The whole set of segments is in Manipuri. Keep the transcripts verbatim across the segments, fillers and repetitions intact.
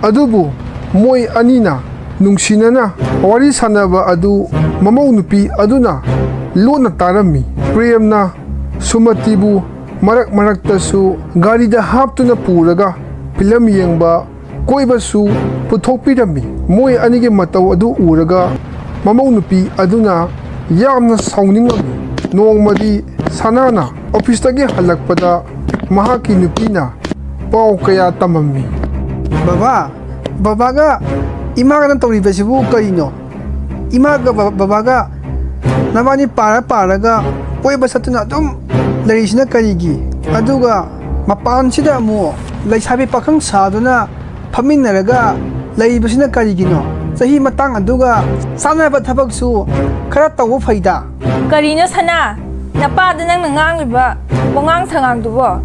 ꯑꯗꯨꯕꯨ ꯃꯣꯏ ꯑꯅꯤꯅ ꯅꯨꯡꯁꯤꯅꯅ ꯋꯥꯔꯤ ꯁꯥꯟꯅꯕ ꯑꯗꯨ ꯃꯃꯧ ꯅꯨꯄꯤ ꯑꯗꯨꯅ ꯂꯣꯟꯅ ꯇꯥꯔꯝꯃꯤ꯫ ꯄ꯭ꯔꯦꯝꯅ ꯁꯨꯃꯇꯤꯕꯨ ꯃꯔꯛ ꯃꯔꯛꯇꯁꯨ ꯒꯥꯔꯤꯗ ꯍꯥꯞꯇꯨꯅ ꯄꯨꯔꯒ ꯐꯤꯂꯝ ꯌꯦꯡꯕ, ꯀꯣꯏꯕꯁꯨ ꯄꯨꯊꯣꯛꯄꯤꯔꯝꯃꯤ꯫ ꯃꯣꯏ ꯑꯅꯤꯒꯤ ꯃꯇꯧ ꯑꯗꯨ ꯎꯔꯒ ꯃꯃꯧ ꯅꯨꯄꯤ ꯑꯗꯨꯅ ꯌꯥꯝꯅ ꯁꯥꯎꯅꯤꯡꯉꯝꯃꯤ꯫ ꯅꯣꯡꯃꯗꯤ ꯁꯅꯥꯅ ꯑꯣꯐꯤꯁꯇꯒꯤ ꯍꯜꯂꯛꯄꯗ ꯃꯍꯥꯛꯀꯤ ꯅꯨꯄꯤꯅ ꯄꯥꯎ ꯀꯌꯥ ꯇꯝꯃꯝꯃꯤ꯫ "ꯕꯕꯥ, ꯕꯕꯥꯒ ꯏꯃꯥꯒꯅ ꯇꯧꯔꯤꯕꯁꯤꯕꯨ ꯀꯔꯤꯅꯣ? ꯏꯃꯥꯒ ꯕ-, ꯕꯕꯥꯒ ꯅꯕꯥꯅꯤ ꯄꯥꯔ ꯄꯥꯔꯒ ꯀꯣꯏꯕ ꯆꯠꯇꯨꯅ ꯑꯗꯨꯝ ꯂꯩꯔꯤꯁꯤꯅ ꯀꯔꯤꯒꯤ? ꯑꯗꯨꯒ ꯃꯄꯥꯟꯁꯤꯗ ꯑꯃꯨꯛ ꯂꯩꯁꯥꯕꯤ ꯄꯥꯈꯪ ꯁꯥꯗꯨꯅ ꯐꯝꯃꯤꯟꯅꯔꯒ ꯂꯩꯕꯁꯤꯅ ꯀꯔꯤꯒꯤꯅꯣ? ꯆꯍꯤ ꯃꯇꯥꯡ ꯑꯗꯨꯒ ꯆꯥꯟꯅꯕ ꯊꯕꯛꯁꯨ ꯈꯔ ꯇꯧꯕ ꯐꯩꯗ꯫" "ꯀꯔꯤꯅꯣ ꯁꯅꯥ? ꯅꯄꯥꯗ ꯅꯪꯅ ꯉꯥꯡꯂꯤꯕ ꯋꯥꯉꯥꯡ ꯁꯉꯥꯡꯗꯨꯕꯣ?"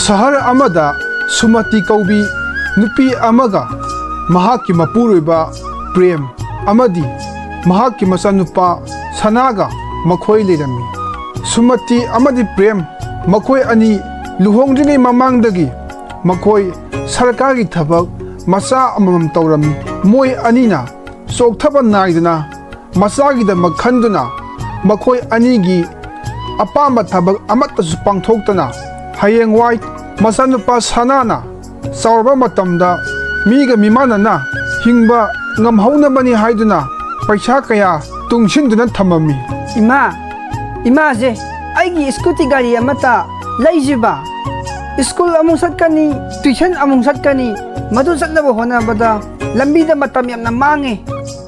ꯁꯍꯔ ꯑꯃꯗ ꯁꯨꯃꯇꯤ ꯀꯧꯕꯤ ꯅꯨꯄꯤ ꯑꯃꯒ ꯃꯍꯥꯛꯀꯤ ꯃꯄꯨꯔꯣꯏꯕ ꯄ꯭ꯔꯦꯝ ꯑꯃꯗꯤ ꯃꯍꯥꯛꯀꯤ ꯃꯆꯥꯅꯨꯄꯥ ꯁꯅꯥꯒ ꯃꯈꯣꯏ ꯂꯩꯔꯝꯃꯤ꯫ ꯁꯨꯃꯇꯤ ꯑꯃꯗꯤ ꯄ꯭ꯔꯦꯝ ꯃꯈꯣꯏ ꯑꯅꯤ ꯂꯨꯍꯣꯡꯗ꯭ꯔꯤꯉꯩ ꯃꯃꯥꯡꯗꯒꯤ ꯃꯈꯣꯏ ꯁꯔꯀꯥꯔꯒꯤ ꯊꯕꯛ ꯃꯆꯥ ꯑꯃꯃꯝ ꯇꯧꯔꯝꯃꯤ꯫ ꯃꯣꯏ ꯑꯅꯤꯅ ꯆꯣꯛꯊꯕ ꯅꯥꯏꯗꯅ ꯃꯆꯥꯒꯤꯗꯃꯛ ꯈꯟꯗꯨꯅ ꯃꯈꯣꯏ ꯑꯅꯤꯒꯤ ꯑꯄꯥꯝꯕ ꯊꯕꯛ ꯑꯃꯠꯇꯁꯨ ꯄꯥꯡꯊꯣꯛꯇꯅ, ꯍꯌꯦꯡꯋꯥꯏ ꯃꯆꯥꯅꯨꯄꯥ ꯁꯅꯥꯅ ꯆꯥꯎꯔꯕ ꯃꯇꯝꯗ ꯃꯤꯒ ꯃꯤꯃꯥꯟꯅꯅ ꯍꯤꯡꯕ ꯉꯝꯍꯧꯅꯕꯅꯤ ꯍꯥꯏꯗꯨꯅ ꯄꯩꯁꯥ ꯀꯌꯥ ꯇꯨꯡꯁꯤꯟꯗꯨꯅ ꯊꯝꯃꯝꯃꯤ꯫ "ꯏꯃꯥ, ꯏꯃꯥꯁꯦ ꯑꯩꯒꯤ ꯁ꯭ꯀꯨꯇꯤ ꯒꯥꯔꯤ ꯑꯃꯠꯇ ꯂꯩꯁꯤꯕ꯫ ꯁ꯭ꯀꯨꯜ ꯑꯃꯨꯛ ꯆꯠꯀꯅꯤ, ꯇ꯭ꯌꯨꯁꯟ ꯑꯃꯨꯛ ꯆꯠꯀꯅꯤ, ꯃꯗꯨ ꯆꯠꯅꯕ ꯍꯣꯠꯅꯕꯗ ꯂꯝꯕꯤꯗ ꯃꯇꯝ ꯌꯥꯝꯅ ꯃꯥꯡꯉꯦ꯫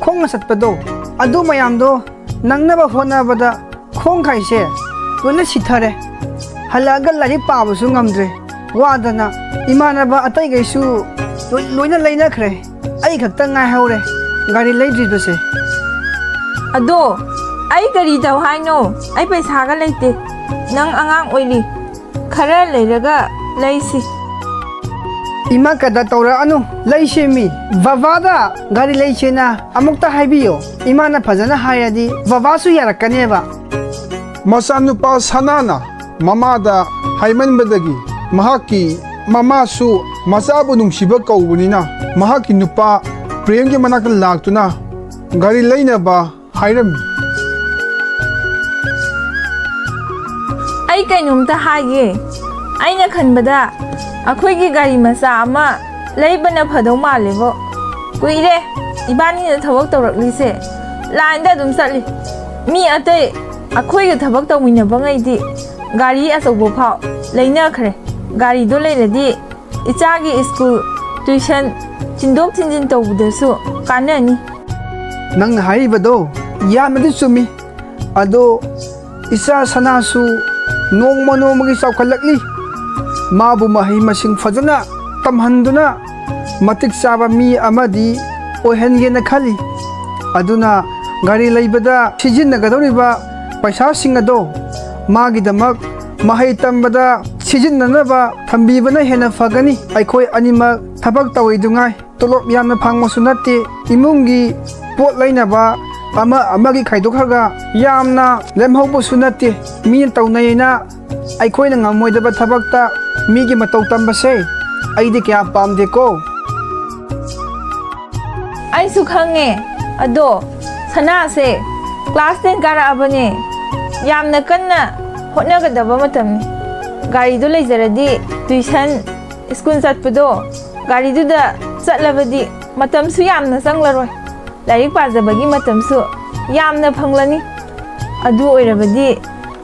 ꯈꯣꯡꯅ ꯆꯠꯄꯗꯣ, ꯑꯗꯨ ꯃꯌꯥꯝꯗꯣ ꯅꯪꯅꯕ ꯍꯣꯠꯅꯕꯗ ꯈꯣꯡꯈꯥꯏꯁꯦ ꯂꯣꯏꯅ ꯁꯤꯊꯔꯦ꯫ ꯍꯜꯂꯛꯑꯒ ꯂꯥꯏꯔꯤꯛ ꯄꯥꯕꯁꯨ ꯉꯝꯗ꯭ꯔꯦ꯫ ꯋꯥꯗꯅ ꯏꯃꯥꯟꯅꯕ ꯑꯇꯩꯈꯩꯁꯨ ꯂꯣꯏ-, ꯂꯣꯏꯅ ꯂꯩꯅꯈ꯭ꯔꯦ꯫ ꯑꯩ ꯈꯛꯇ ꯉꯥꯏꯍꯧꯔꯦ ꯒꯥꯔꯤ ꯂꯩꯗ꯭ꯔꯤꯕꯁꯦ꯫" "ꯑꯗꯣ ꯑꯩ ꯀꯔꯤ ꯇꯧ ꯍꯥꯏꯅꯣ? ꯑꯩ ꯄꯩꯁꯥꯒ ꯂꯩꯇꯦ꯫ ꯅꯪ ꯑꯉꯥꯡ ꯑꯣꯏꯔꯤ꯫ ꯈꯔ ꯂꯩꯔꯒ ꯂꯩꯁꯤ꯫" "ꯏꯃꯥ ꯀꯗ ꯇꯧꯔꯛꯑꯅꯨ, ꯂꯩꯁꯦꯃꯤ꯫ ꯕꯕꯥꯗ ꯒꯥꯔꯤ ꯂꯩꯁꯦꯅ ꯑꯃꯨꯛꯇ ꯍꯥꯏꯕꯤꯌꯣ꯫ ꯏꯃꯥꯅ ꯐꯖꯅ ꯍꯥꯏꯔꯗꯤ ꯕꯕꯥꯁꯨ ꯌꯥꯔꯛꯀꯅꯦꯕ꯫" ꯃꯆꯥꯅꯨꯄꯥ ꯁꯅꯥꯅ ꯃꯃꯥꯗ ꯍꯥꯏꯃꯟꯕꯗꯒꯤ ꯃꯍꯥꯛꯀꯤ ꯃꯃꯥꯁꯨ ꯃꯆꯥꯕꯨ ꯅꯨꯡꯁꯤꯕ ꯀꯧꯕꯅꯤꯅ ꯃꯍꯥꯛꯀꯤ ꯅꯨꯄꯥ ꯄ꯭ꯔꯦꯝꯒꯤ ꯃꯅꯥꯛꯇ ꯂꯥꯛꯇꯨꯅ ꯒꯥꯔꯤ ꯂꯩꯅꯕ ꯍꯥꯏꯔꯝꯃꯤ꯫ ꯑꯩ ꯀꯩꯅꯣꯝꯇ ꯍꯥꯏꯒꯦ꯫ ꯑꯩꯅ ꯈꯟꯕꯗ ꯑꯩꯈꯣꯏꯒꯤ ꯒꯥꯔꯤ ꯃꯆꯥ ꯑꯃ ꯂꯩꯕꯅ ꯐꯗꯧ ꯃꯥꯜꯂꯦꯕꯣ꯫ ꯀꯨꯏꯔꯦ ꯏꯕꯥꯅꯤꯅ ꯊꯕꯛ ꯇꯧꯔꯛꯂꯤꯁꯦ꯫ ꯂꯥꯏꯟꯗ ꯑꯗꯨꯝ ꯆꯠꯂꯤ꯫ ꯃꯤ ꯑꯇꯩ ꯑꯩꯈꯣꯏꯒ ꯊꯕꯛ ꯇꯧꯃꯤꯟꯅꯕꯉꯩꯗꯤ ꯒꯥꯔꯤ ꯑꯆꯧꯕ ꯐꯥꯎ ꯂꯩꯅꯈ꯭ꯔꯦ꯫ ꯒꯥꯔꯤꯗꯣ ꯂꯩꯔꯗꯤ ꯏꯆꯥꯒꯤ ꯁ꯭ꯀꯨꯜ, ꯇ꯭ꯌꯨꯁꯟ, ꯊꯤꯟꯗꯣꯛ ꯊꯤꯟꯖꯤꯟ ꯇꯧꯕꯗꯁꯨ ꯀꯥꯟꯅꯅꯤ꯫ ꯅꯪꯅ ꯍꯥꯏꯔꯤꯕꯗꯣ ꯌꯥꯝꯅꯗꯤ ꯆꯨꯝꯃꯤ꯫ ꯑꯗꯣ ꯏꯆꯥ ꯁꯅꯥꯁꯨ ꯅꯣꯡꯃ ꯅꯣꯡꯃꯒꯤ ꯆꯥꯎꯈꯠꯂꯛꯂꯤ꯫ ꯃꯥꯕꯨ ꯃꯍꯩ ꯃꯁꯤꯡ ꯐꯖꯅ ꯇꯝꯍꯟꯗꯨꯅ ꯃꯇꯤꯛ ꯆꯥꯕ ꯃꯤ ꯑꯃꯗꯤ ꯑꯣꯏꯍꯟꯒꯦꯅ ꯈꯜꯂꯤ꯫ ꯑꯗꯨꯅ ꯒꯥꯔꯤ ꯂꯩꯕꯗ ꯁꯤꯖꯤꯟꯅꯒꯗꯧꯔꯤꯕ ꯄꯩꯁꯥꯁꯤꯡ ꯑꯗꯣ ꯃꯥꯒꯤꯗꯃꯛ ꯃꯍꯩ ꯇꯝꯕꯗ ꯁꯤꯖꯤꯟꯅꯅꯕ ꯊꯝꯕꯤꯕꯅ ꯍꯦꯟꯅ ꯐꯒꯅꯤ꯫ ꯑꯩꯈꯣꯏ ꯑꯅꯤꯃꯛ ꯊꯕꯛ ꯇꯧꯏꯗꯨꯉꯥꯏ ꯇꯣꯂꯣꯞ ꯌꯥꯝꯅ ꯐꯪꯕꯁꯨ ꯅꯠꯇꯦ꯫ ꯏꯃꯨꯡꯒꯤ ꯄꯣꯠ ꯂꯩꯅꯕ ꯑꯃ ꯑꯃꯒꯤ ꯈꯥꯏꯗꯣꯛꯈ꯭ꯔꯒ ꯌꯥꯝꯅ ꯂꯦꯝꯍꯧꯕꯁꯨ ꯅꯠꯇꯦ꯫ ꯃꯤꯅ ꯇꯧꯅꯩꯅ ꯑꯩꯈꯣꯏꯅ ꯉꯝꯃꯣꯏꯗꯕ ꯊꯕꯛꯇ ꯃꯤꯒꯤ ꯃꯇꯧ ꯇꯝꯕꯁꯦ ꯑꯩꯗꯤ ꯀꯌꯥ ꯄꯥꯝꯗꯦꯀꯣ꯫ ꯑꯩꯁꯨ ꯈꯪꯉꯦ꯫ ꯑꯗꯣ ꯁꯅꯥꯁꯦ ꯀ꯭ꯂꯥꯁ ꯇꯦꯟ ꯀꯥꯔꯛꯑꯕꯅꯦ꯫ ꯌꯥꯝꯅ ꯀꯟꯅ ꯍꯣꯠꯅꯒꯗꯕ ꯃꯇꯝꯅꯤ꯫ ꯒꯥꯔꯤꯗꯣ ꯂꯩꯖꯔꯗꯤ ꯇ꯭ꯌꯨꯁꯟ, ꯁ꯭ꯀꯨꯜ ꯆꯠꯄꯗꯣ ꯒꯥꯔꯤꯗꯨꯗ ꯆꯠꯂꯕꯗꯤ ꯃꯇꯝꯁꯨ ꯌꯥꯝꯅ ꯆꯪꯂꯔꯣꯏ꯫ ꯂꯥꯏꯔꯤꯛ ꯄꯥꯖꯕꯒꯤ ꯃꯇꯝꯁꯨ ꯌꯥꯝꯅ ꯐꯪꯂꯅꯤ꯫ ꯑꯗꯨ ꯑꯣꯏꯔꯕꯗꯤ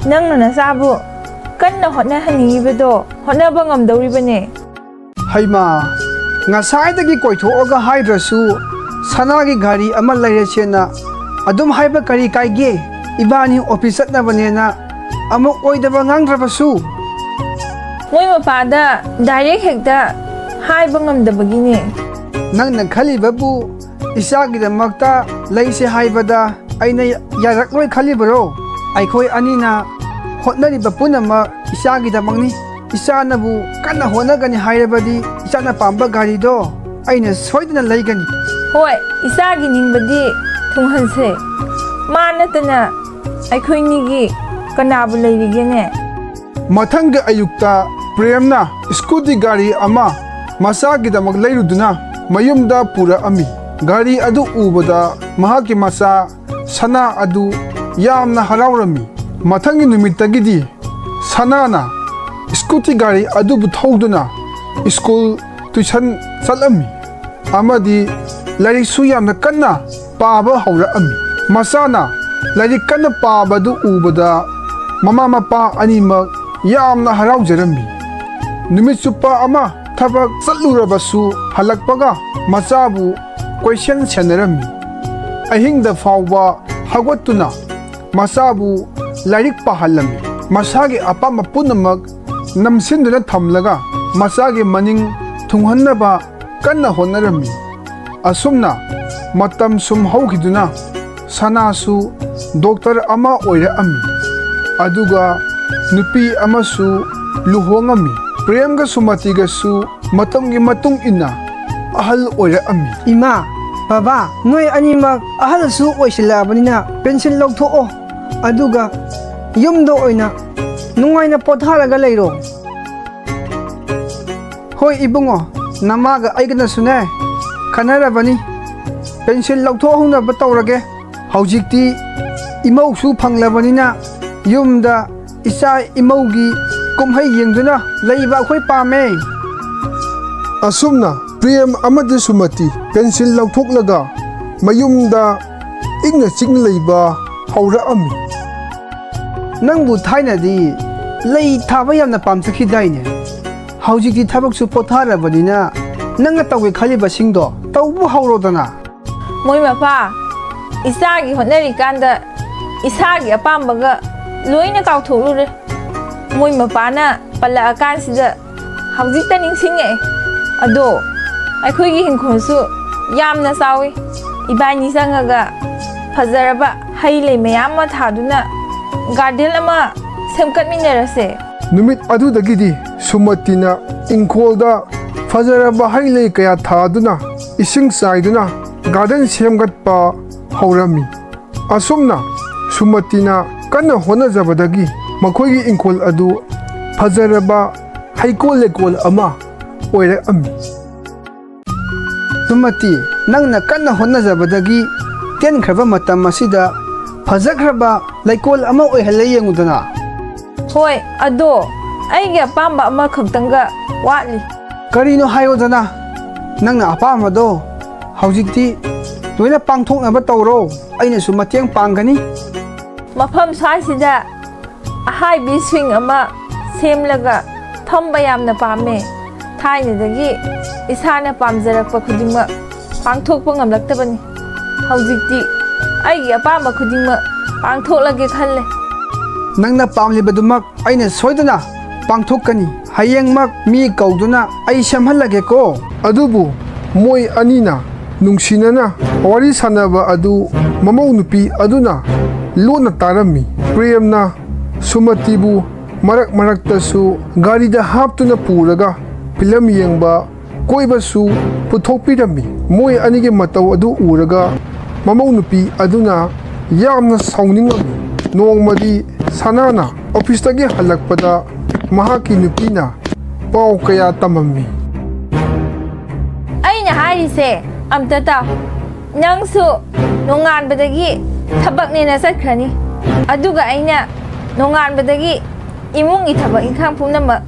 ꯅꯪꯅ ꯅꯆꯥꯕꯨ ꯀꯟꯅ ꯍꯣꯠꯅꯍꯟꯅꯤꯡꯉꯤꯕꯗꯣ ꯍꯣꯠꯅꯕ ꯉꯝꯗꯧꯔꯤꯕꯅꯦ꯫ ꯍꯩꯃꯥ, ꯉꯁꯥꯏꯗꯒꯤ ꯀꯣꯏꯊꯣꯛꯑꯒ ꯍꯥꯏꯗ꯭ꯔꯁꯨ ꯁꯅꯥꯒꯤ ꯒꯥꯔꯤ ꯑꯃ ꯂꯩꯔꯁꯦꯅ ꯑꯗꯨꯝ ꯍꯥꯏꯕ ꯀꯔꯤ ꯀꯥꯏꯒꯦ? ꯏꯕꯥꯅꯤ ꯑꯣꯐꯤꯁ ꯆꯠꯅꯕꯅꯦꯅ ꯑꯃꯨꯛ ꯑꯣꯏꯗꯕ ꯉꯥꯡꯗ꯭ꯔꯕꯁꯨ꯫ ꯃꯣꯏ ꯃꯄꯥꯗ ꯗꯥꯏꯔꯦꯛ ꯍꯦꯛꯇ ꯍꯥꯏꯕ ꯉꯝꯗꯕꯒꯤꯅꯦ꯫ ꯅꯪꯅ ꯈꯜꯂꯤꯕꯕꯨ ꯏꯆꯥꯒꯤꯗꯃꯛꯇ ꯂꯩꯁꯦ ꯍꯥꯏꯕꯗ ꯑꯩꯅ ꯌꯥꯔꯛꯂꯣꯏ ꯈꯜꯂꯤꯕꯔꯣ? ꯑꯩꯈꯣꯏ ꯑꯅꯤꯅ ꯍꯣꯠꯅꯔꯤꯕ ꯄꯨꯝꯅꯃꯛ ꯏꯆꯥꯒꯤꯗꯃꯛꯅꯤ꯫ ꯏꯆꯥꯅꯕꯨ ꯀꯟꯅ ꯍꯣꯠꯅꯒꯅꯤ ꯍꯥꯏꯔꯕꯗꯤ ꯏꯆꯥꯅ ꯄꯥꯝꯕ ꯒꯥꯔꯤꯗꯣ ꯑꯩꯅ ꯁꯣꯏꯗꯅ ꯂꯩꯒꯅꯤ꯫ ꯍꯣꯏ, ꯏꯆꯥꯒꯤ ꯅꯤꯡꯕꯗꯤ ꯊꯨꯡꯍꯟꯁꯦ꯫ ꯃꯥ ꯅꯠꯇꯅ ꯑꯩꯈꯣꯏꯅꯤꯒꯤ ꯀꯅꯥꯕꯨ ꯂꯩꯔꯤꯒꯦꯅꯦ? ꯃꯊꯪꯒꯤ ꯑꯌꯨꯛꯇ ꯄ꯭ꯔꯦꯝꯅ ꯁ꯭ꯀꯨꯇꯤ ꯒꯥꯔꯤ ꯑꯃ ꯃꯆꯥꯒꯤꯗꯃꯛ ꯂꯩꯔꯨꯗꯨꯅ ꯃꯌꯨꯝꯗ ꯄꯨꯔꯛꯑꯝꯃꯤ꯫ ꯒꯥꯔꯤ ꯑꯗꯨ ꯎꯕꯗ ꯃꯍꯥꯛꯀꯤ ꯃꯆꯥ ꯁꯅꯥ ꯑꯗꯨ ꯌꯥꯝꯅ ꯍꯔꯥꯎꯔꯝꯃꯤ꯫ ꯃꯊꯪꯒꯤ ꯅꯨꯃꯤꯠꯇꯒꯤꯗꯤ ꯁꯅꯥꯅ ꯁ꯭ꯀꯨꯇꯤ ꯒꯥꯔꯤ ꯑꯗꯨꯕꯨ ꯊꯧꯗꯨꯅ ꯁ꯭ꯀꯨꯜ, ꯇ꯭ꯌꯨꯁꯟ ꯆꯠꯂꯝꯃꯤ ꯑꯃꯗꯤ ꯂꯥꯏꯔꯤꯛꯁꯨ ꯌꯥꯝꯅ ꯀꯟꯅ ꯄꯥꯕ ꯍꯧꯔꯛꯑꯝꯃꯤ꯫ ꯃꯆꯥꯅ ꯂꯥꯏꯔꯤꯛ ꯀꯟꯅ ꯄꯥꯕꯗꯨ ꯎꯕꯗ ꯃꯃꯥ ꯃꯄꯥ ꯑꯅꯤꯃꯛ ꯌꯥꯝꯅ ꯍꯔꯥꯎꯖꯔꯝꯃꯤ꯫ ꯅꯨꯃꯤꯠ ꯆꯨꯞꯄ ꯑꯃ ꯊꯕꯛ ꯆꯠꯂꯨꯔꯕꯁꯨ ꯍꯜꯂꯛꯄꯒ ꯃꯆꯥꯕꯨ ꯀꯣꯏꯁꯦꯟ ꯁꯦꯟꯅꯔꯝꯃꯤ꯫ ꯑꯍꯤꯡꯗ ꯐꯥꯎꯕ ꯍꯧꯒꯠꯇꯨꯅ ꯃꯆꯥꯕꯨ ꯂꯥꯏꯔꯤꯛ ꯄꯥꯍꯜꯂꯝꯃꯤ꯫ ꯃꯁꯥꯒꯤ ꯑꯄꯥꯝꯕ ꯄꯨꯝꯅꯃꯛ ꯅꯝꯁꯤꯟꯗꯨꯅ ꯊꯝꯂꯒ ꯃꯆꯥꯒꯤ ꯃꯅꯤꯡ ꯊꯨꯡꯍꯟꯅꯕ ꯀꯟꯅ ꯍꯣꯠꯅꯔꯝꯃꯤ꯫ ꯑꯁꯨꯝꯅ ꯃꯇꯝ ꯁꯨꯝ ꯍꯧꯈꯤꯗꯨꯅ ꯁꯅꯥꯁꯨ ꯗꯣꯛꯇꯔ ꯑꯃ ꯑꯣꯏꯔꯛꯑꯝꯃꯤ꯫ ꯑꯗꯨꯒ ꯅꯨꯄꯤ ꯑꯃꯁꯨ ꯂꯨꯍꯣꯡꯉꯝꯃꯤ꯫ ꯄ꯭ꯔꯦꯝꯒ ꯁꯨꯃꯇꯤꯒꯁꯨ ꯃꯇꯝꯒꯤ ꯃꯇꯨꯡ ꯏꯟꯅ ꯑꯍꯜ ꯑꯣꯏꯔꯛꯑꯝꯃꯤ꯫ ꯏꯃꯥ, ꯕꯕꯥ, ꯅꯣꯏ ꯑꯅꯤꯃꯛ ꯑꯍꯜꯁꯨ ꯑꯣꯏꯁꯤꯜꯂꯛꯑꯕꯅꯤꯅ ꯄꯦꯟꯁꯤꯜ ꯂꯧꯊꯣꯛꯑꯣ, ꯑꯗꯨꯒ ꯌꯨꯝꯗ ꯑꯣꯏꯅ ꯅꯨꯡꯉꯥꯏꯅ ꯄꯣꯊꯥꯔꯒ ꯂꯩꯔꯣ꯫ ꯍꯣꯏ ꯏꯕꯨꯡꯉꯣ, ꯅꯃꯥꯒ ꯑꯩꯒꯅꯁꯨꯅꯦ ꯈꯟꯅꯔꯕꯅꯤ, ꯄꯦꯟꯁꯤꯜ ꯂꯧꯊꯣꯛꯍꯧꯅꯕ ꯇꯧꯔꯒꯦ꯫ ꯍꯧꯖꯤꯛꯇꯤ ꯏꯃꯧꯁꯨ ꯐꯪꯂꯕꯅꯤꯅ ꯌꯨꯝꯗ ꯏꯆꯥ ꯏꯃꯧꯒꯤ ꯀꯨꯝꯍꯩ ꯌꯦꯡꯗꯨꯅ ꯂꯩꯕ ꯑꯩꯈꯣꯏ ꯄꯥꯝꯃꯦ꯫ ꯑꯁꯨꯝꯅ ꯄ꯭ꯔꯦꯝ ꯑꯃꯗꯤ ꯁꯨꯃꯇꯤ ꯄꯦꯟꯁꯤꯜ ꯂꯧꯊꯣꯛꯂꯒ ꯃꯌꯨꯝꯗ ꯏꯪꯅ ꯆꯤꯛꯅ ꯂꯩꯕ ꯍꯧꯔꯛꯑꯝꯃꯤ꯫ ꯅꯪꯕꯨ ꯊꯥꯏꯅꯗꯤ ꯂꯩ ꯊꯥꯕ ꯌꯥꯝꯅ ꯄꯥꯝꯖꯈꯤꯗꯥꯏꯅꯦ? ꯍꯧꯖꯤꯛꯇꯤ ꯊꯕꯛꯁꯨ ꯄꯣꯊꯥꯔꯕꯅꯤꯅ ꯅꯪꯅ ꯇꯧꯒꯦ ꯈꯜꯂꯤꯕꯁꯤꯡꯗꯣ ꯇꯧꯕ ꯍꯧꯔꯣꯗꯅ꯫ ꯃꯣꯏ ꯃꯄꯥ, ꯏꯆꯥꯒꯤ ꯍꯣꯠꯅꯔꯤꯀꯥꯟꯗ ꯏꯁꯥꯒꯤ ꯑꯄꯥꯝꯕꯒ ꯂꯣꯏꯅ ꯀꯥꯎꯊꯣꯛꯂꯨꯔꯦ꯫ ꯃꯣꯏ ꯃꯄꯥꯅ ꯄꯜꯂꯛꯑꯀꯥꯟꯁꯤꯗ ꯍꯧꯖꯤꯛꯇ ꯅꯤꯡꯁꯤꯡꯉꯛꯑꯦ꯫ ꯑꯗꯣ ꯑꯩꯈꯣꯏꯒꯤ ꯏꯪꯈꯣꯜꯁꯨ ꯌꯥꯝꯅ ꯆꯥꯎꯏ꯫ ꯏꯕꯥꯅꯤ ꯆꯪꯉꯒ ꯐꯖꯔꯕ ꯍꯩ ꯂꯩ ꯃꯌꯥꯝ ꯑꯃ ꯊꯥꯗꯨꯅ ꯒꯥꯔꯗꯦꯟ ꯑꯃ ꯁꯦꯝꯒꯠꯃꯤꯟꯅꯔꯁꯦ꯫ ꯅꯨꯃꯤꯠ ꯑꯗꯨꯗꯒꯤꯗꯤ ꯁꯨꯃꯇꯤꯅ ꯏꯪꯈꯣꯜꯗ ꯐꯖꯔꯕ ꯍꯩ ꯂꯩ ꯀꯌꯥ ꯊꯥꯗꯨꯅ ꯏꯁꯤꯡ ꯆꯥꯏꯗꯨꯅ ꯒꯥꯔꯗꯦꯟ ꯁꯦꯝꯒꯠꯄ ꯍꯧꯔꯝꯃꯤ꯫ ꯑꯁꯨꯝꯅ ꯁꯨꯃꯇꯤꯅ ꯀꯟꯅ ꯍꯣꯠꯅꯖꯕꯗꯒꯤ ꯃꯈꯣꯏꯒꯤ ꯏꯪꯈꯣꯜ ꯑꯗꯨ ꯐꯖꯔꯕ ꯍꯩꯀꯣꯜ ꯂꯩꯀꯣꯜ ꯑꯃ ꯑꯣꯏꯔꯛꯑꯝꯃꯤ꯫ ꯁꯨꯃꯇꯤ, ꯅꯪꯅ ꯀꯟꯅ ꯍꯣꯠꯅꯖꯕꯗꯒꯤ ꯇꯦꯟꯈ꯭ꯔꯕ ꯃꯇꯝ ꯑꯁꯤꯗ ꯐꯖꯈ꯭ꯔꯕ ꯂꯩꯀꯣꯜ ꯑꯃ ꯑꯣꯏꯍꯜꯂꯦ ꯌꯦꯡꯉꯨꯗꯅ꯫ ꯍꯣꯏ, ꯑꯗꯣ ꯑꯩꯒꯤ ꯑꯄꯥꯝꯕ ꯑꯃꯈꯛꯇꯪꯒ ꯋꯥꯠꯂꯤ꯫ ꯀꯔꯤꯅꯣ ꯍꯥꯏꯌꯣꯗꯅ? ꯅꯪꯅ ꯑꯄꯥꯝꯕꯗꯣ ꯍꯧꯖꯤꯛꯇꯤ ꯂꯣꯏꯅ ꯄꯥꯡꯊꯣꯛꯅꯕ ꯇꯧꯔꯣ, ꯑꯩꯅꯁꯨ ꯃꯇꯦꯡ ꯄꯥꯡꯒꯅꯤ꯫ ꯃꯐꯝ ꯁ꯭ꯋꯥꯏꯁꯤꯗ ꯑꯍꯥꯏꯕꯤ ꯁ꯭ꯋꯤꯡ ꯑꯃ ꯁꯦꯝꯂꯒ ꯐꯝꯕ ꯌꯥꯝꯅ ꯄꯥꯝꯃꯦ꯫ ꯊꯥꯏꯅꯗꯒꯤ ꯏꯁꯥꯅ ꯄꯥꯝꯖꯔꯛꯄ ꯈꯨꯗꯤꯡꯃꯛ ꯄꯥꯡꯊꯣꯛꯄ ꯉꯝꯂꯛꯇꯕꯅꯤ꯫ ꯍꯧꯖꯤꯛꯇꯤ ꯑꯩꯒꯤ ꯑꯄꯥꯝꯕ ꯈꯨꯗꯤꯡꯃꯛ ꯄꯥꯡꯊꯣꯛꯂꯒꯦ ꯈꯜꯂꯦ꯫ ꯅꯪꯅ ꯄꯥꯝꯂꯤꯕꯗꯨꯃꯛ ꯑꯩꯅ ꯁꯣꯏꯗꯅ ꯄꯥꯡꯊꯣꯛꯀꯅꯤ꯫ ꯍꯌꯦꯡꯃꯛ ꯃꯤ ꯀꯧꯗꯨꯅ ꯑꯩ ꯁꯦꯝꯍꯜꯂꯒꯦꯀꯣ꯫ ꯑꯗꯨꯕꯨ ꯃꯣꯏ ꯑꯅꯤꯅ ꯅꯨꯡꯁꯤꯅꯅ ꯋꯥꯔꯤ ꯁꯥꯟꯅꯕ ꯑꯗꯨ ꯃꯃꯧ ꯅꯨꯄꯤ ꯑꯗꯨꯅ ꯂꯣꯟꯅ ꯇꯥꯔꯝꯃꯤ꯫ ꯄ꯭ꯔꯦꯝꯅ ꯁꯨꯃꯇꯤꯕꯨ ꯃꯔꯛ ꯃꯔꯛꯇꯁꯨ ꯒꯥꯔꯤꯗ ꯍꯥꯞꯇꯨꯅ ꯄꯨꯔꯒ ꯐꯤꯂꯝ ꯌꯦꯡꯕ, ꯀꯣꯏꯕꯁꯨ ꯄꯨꯊꯣꯛꯄꯤꯔꯝꯃꯤ꯫ ꯃꯣꯏ ꯑꯅꯤꯒꯤ ꯃꯇꯧ ꯑꯗꯨ ꯎꯔꯒ ꯃꯃꯧ ꯅꯨꯄꯤ ꯑꯗꯨꯅ ꯌꯥꯝꯅ ꯁꯥꯎꯅꯤꯡꯉꯝꯃꯤ꯫ ꯅꯣꯡꯃꯗꯤ ꯁꯅꯥꯅ ꯑꯣꯐꯤꯁꯇꯒꯤ ꯍꯜꯂꯛꯄꯗ ꯃꯍꯥꯛꯀꯤ ꯅꯨꯄꯤꯅ ꯄꯥꯎ ꯀꯌꯥ ꯇꯝꯃꯝꯃꯤ꯫ ꯑꯩꯅ ꯍꯥꯏꯔꯤꯁꯦ ꯑꯝꯇ ꯇꯥꯎ꯫ ꯅꯪꯁꯨ ꯅꯣꯡꯉꯥꯟꯕꯗꯒꯤ ꯊꯕꯛꯅꯦꯅ ꯆꯠꯈ꯭ꯔꯅꯤ, ꯑꯗꯨꯒ ꯑꯩꯅ ꯅꯣꯡꯉꯥꯟꯕꯗꯒꯤ ꯏꯃꯨꯡꯒꯤ ꯊꯕꯛ ꯏꯪꯈꯥꯡ ꯄꯨꯝꯅꯃꯛ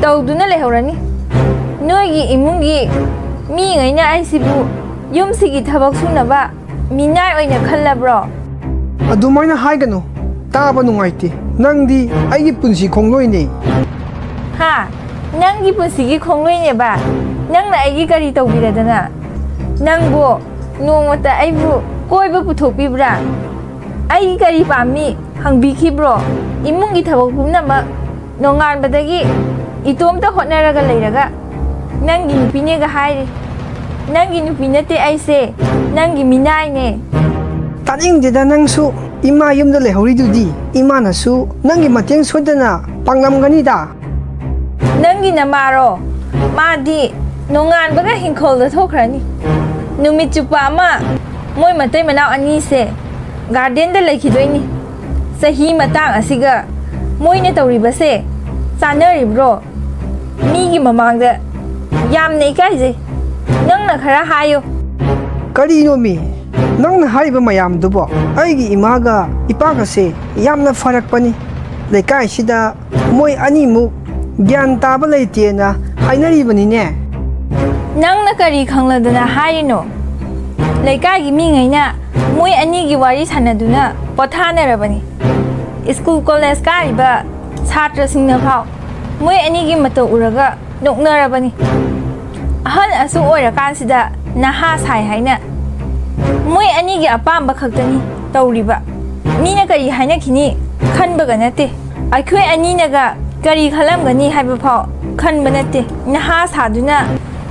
ꯇꯧꯗꯨꯅ ꯂꯩꯍꯧꯔꯅꯤ꯫ ꯅꯣꯏꯒꯤ ꯏꯃꯨꯡꯒꯤ ꯃꯤꯉꯩꯅ ꯑꯩꯁꯤꯕꯨ ꯌꯨꯝꯁꯤꯒꯤ ꯊꯕꯛ ꯁꯨꯅꯕ ꯃꯤꯅꯥꯏ ꯑꯣꯏꯅ ꯈꯜꯂꯕ꯭ꯔꯣ? ꯑꯗꯨꯃꯥꯏꯅ ꯍꯥꯏꯒꯅꯨ, ꯇꯥꯕ ꯅꯨꯡꯉꯥꯏꯇꯦ꯫ ꯅꯪꯗꯤ ꯑꯩꯒꯤ ꯄꯨꯟꯁꯤ ꯈꯣꯡꯂꯣꯏꯅꯦ꯫ ꯍꯥ? ꯅꯪꯒꯤ ꯄꯨꯟꯁꯤꯒꯤ ꯈꯣꯡꯂꯣꯏꯅꯦꯕ? ꯅꯪꯅ ꯑꯩꯒꯤ ꯀꯔꯤ ꯇꯧꯕꯤꯔꯗꯅ? ꯅꯪꯕꯨ ꯅꯣꯡꯃꯇ ꯑꯩꯕꯨ ꯀꯣꯏꯕ ꯄꯨꯊꯣꯛꯄꯤꯕ꯭ꯔꯥ? ꯑꯩꯒꯤ ꯀꯔꯤ ꯄꯥꯝꯃꯤ ꯍꯪꯕꯤꯈꯤꯕ꯭ꯔꯣ? ꯏꯃꯨꯡꯒꯤ ꯊꯕꯛ ꯄꯨꯝꯅꯃꯛ ꯅꯣꯡꯉꯥꯟꯕꯗꯒꯤ ꯏꯇꯣꯝꯇ ꯍꯣꯠꯅꯔꯒ ꯂꯩꯔꯒ ꯅꯪꯒꯤ ꯅꯨꯄꯤꯅꯦꯒ ꯍꯥꯏꯔꯤ꯫ ꯅꯪꯒꯤ ꯅꯨꯄꯤ ꯅꯠꯇꯦ ꯑꯩꯁꯦ, ꯅꯪꯒꯤ ꯃꯤꯅꯥꯏꯅꯦ꯫ ꯇꯥꯅꯤꯡꯗꯦꯗ ꯅꯪꯁꯨ, ꯏꯃꯥ ꯌꯨꯝꯗ ꯂꯩꯍꯧꯔꯤꯗꯨꯗꯤ, ꯏꯃꯥꯅꯁꯨ ꯅꯪꯒꯤ ꯃꯇꯦꯡ ꯁꯣꯏꯗꯅ ꯄꯥꯡꯂꯝꯒꯅꯤꯗ꯫ ꯅꯪꯒꯤ ꯅꯃꯥꯔꯣ? ꯃꯥꯗꯤ ꯅꯣꯡꯉꯥꯟꯕꯒ ꯏꯪꯈꯣꯜꯗ ꯊꯣꯛꯈ꯭ꯔꯅꯤ꯫ ꯅꯨꯃꯤꯠ ꯆꯨꯞꯄ ꯑꯃ ꯃꯣꯏ ꯃꯇꯩ ꯃꯅꯥꯎ ꯑꯅꯤꯁꯦ ꯒꯥꯔꯗꯦꯟꯗ ꯂꯩꯈꯤꯗꯣꯏꯅꯤ꯫ ꯆꯍꯤ ꯃꯇꯥꯡ ꯑꯁꯤꯒ ꯃꯣꯏꯅ ꯇꯧꯔꯤꯕꯁꯦ ꯆꯥꯟꯅꯔꯤꯕ꯭ꯔꯣ? ꯃꯤꯒꯤ ꯃꯃꯥꯡꯗ ꯌꯥꯝꯅ ꯏꯀꯥꯏꯖꯩ꯫ ꯅꯪꯅ ꯈꯔ ꯍꯥꯏꯌꯨ꯫ ꯀꯔꯤꯅꯣꯃꯤ? ꯅꯪꯅ ꯍꯥꯏꯔꯤꯕ ꯃꯌꯥꯝꯗꯨꯕꯣ? ꯑꯩꯒꯤ ꯏꯃꯥꯒ ꯏꯄꯥꯒꯁꯦ ꯌꯥꯝꯅ ꯐꯔꯛꯄꯅꯤ꯫ ꯂꯩꯀꯥꯏꯁꯤꯗ ꯃꯣꯏ ꯑꯅꯤꯃꯨꯛ ꯒ꯭ꯌꯥꯟ ꯇꯥꯕ ꯂꯩꯇꯦꯅ ꯍꯥꯏꯅꯔꯤꯕꯅꯤꯅꯦ꯫ ꯅꯪꯅ ꯀꯔꯤ ꯈꯪꯂꯗꯅ ꯍꯥꯏꯔꯤꯅꯣ? ꯂꯩꯀꯥꯏꯒꯤ ꯃꯤꯉꯩꯅ ꯃꯣꯏ ꯑꯅꯤꯒꯤ ꯋꯥꯔꯤ ꯁꯥꯟꯅꯗꯨꯅ ꯄꯣꯊꯥꯅꯔꯕꯅꯤ꯫ ꯁ꯭ꯀꯨꯜ ꯀꯣꯂꯦꯖ ꯀꯥꯔꯤꯕ ꯁꯥꯇ꯭ꯔꯁꯤꯡꯅ ꯐꯥꯎ ꯃꯣꯏ ꯑꯅꯤꯒꯤ ꯃꯇꯧ ꯎꯔꯒ ꯅꯣꯛꯅꯔꯕꯅꯤ꯫ ꯑꯍꯜ ꯑꯁꯨꯛ ꯑꯣꯏꯔꯀꯥꯟꯁꯤꯗ ꯅꯍꯥ ꯁꯥꯏ ꯍꯥꯏꯅ ꯃꯣꯏ ꯑꯅꯤꯒꯤ ꯑꯄꯥꯝꯕ ꯈꯛꯇꯅꯤ ꯇꯧꯔꯤꯕ꯫ ꯃꯤꯅ ꯀꯔꯤ ꯍꯥꯏꯅꯈꯤꯅꯤ ꯈꯟꯕꯒ ꯅꯠꯇꯦ꯫ ꯑꯩꯈꯣꯏ ꯑꯅꯤꯅꯒ ꯀꯔꯤ ꯈꯜꯂꯝꯒꯅꯤ ꯍꯥꯏꯕ ꯐꯥꯎ ꯈꯟꯕ ꯅꯠꯇꯦ꯫ ꯅꯍꯥ ꯁꯥꯗꯨꯅ